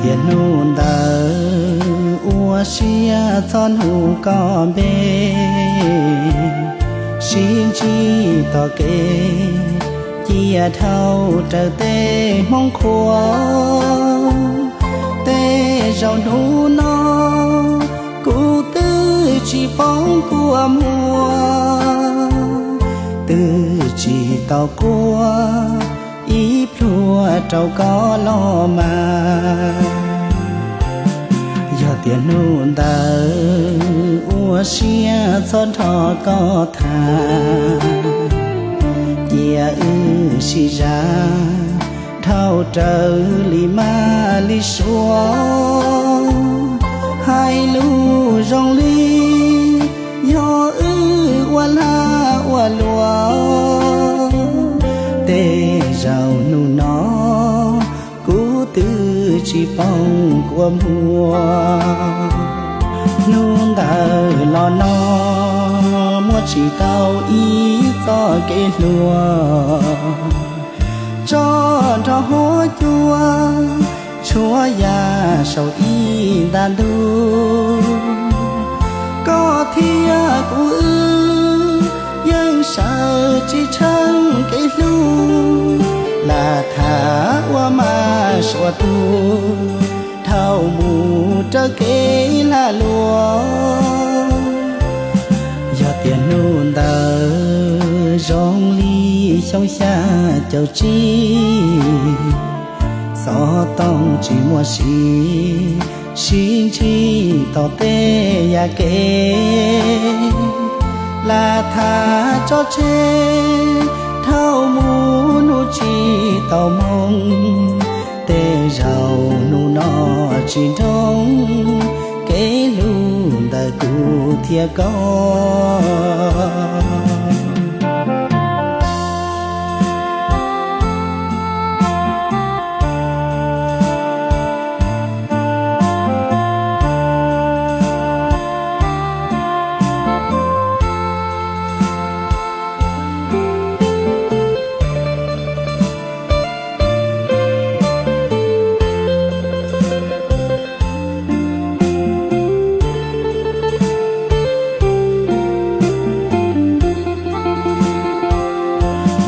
Tias hnub ntawd ua siab txhob nug koj npe, sib ntsib tom kev, cia dhau raws tej Hmoob qhua. Tej zaum hnub no kuv twb tsis paub kua muag, twb tsis tau quaj ib pluag rau koj los mas. Yog tias hnub ntawd ua siab txhob nrog koj tham, cia wb sib zam dhau raws li maj li suav. Hais lus zoo li yog wb ua lag ua luam, tej zaum hnub no kuv twb tsis paub kua muag. Hnub ntawd los no muab tsis tau ib txoj kev hluas, tso nrho huab cua tshuab ya saum ib nta ntug. Koj thiab kuv wb yeej sawv tsis tsheej kev hlub, lam tham ua mas suav tuag dhau mus raws kev lag luam. Yog tias hnub ntawd zoo li xyoo xya caum tsib, xov tooj tsis muaj siv, sib ntsib tom tej yam kev, lam tham tso tseg dhau mus hnub tsis tau moo. Tej zaum hnub no tsis nroo kev hlub ntawm kuv thiab koj.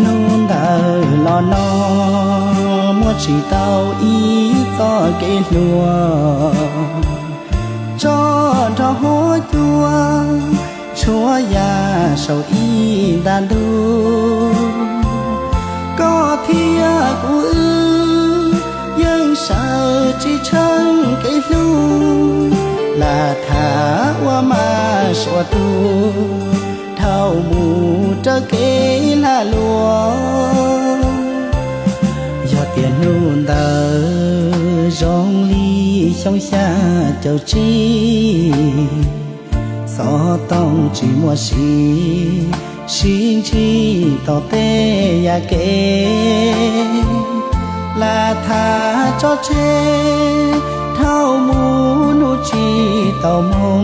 Hnub ntawd los no muab tsis tau ib txoj kev hluas, tso nrho huab cua tshuab ya saum ib nta ntug. Koj thiab kuv wb yeej sawv tsis tsheej kev hlub, lam tham ua mas suav tuag dhau mus raws kev lag luam. Yog tias hnub ntawd zoo li xyoo xya caum tsib, xov tooj tsis muaj siv, sib ntsib tom tej yam kev, lam tham tso tseg dhau mus hnub tsis tau moo.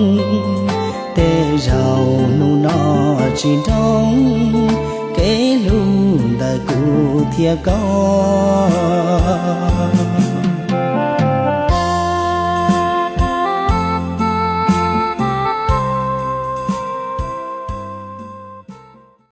Tej zaum hnub no tsis nroo kev hlub ntawm kuv thiab koj.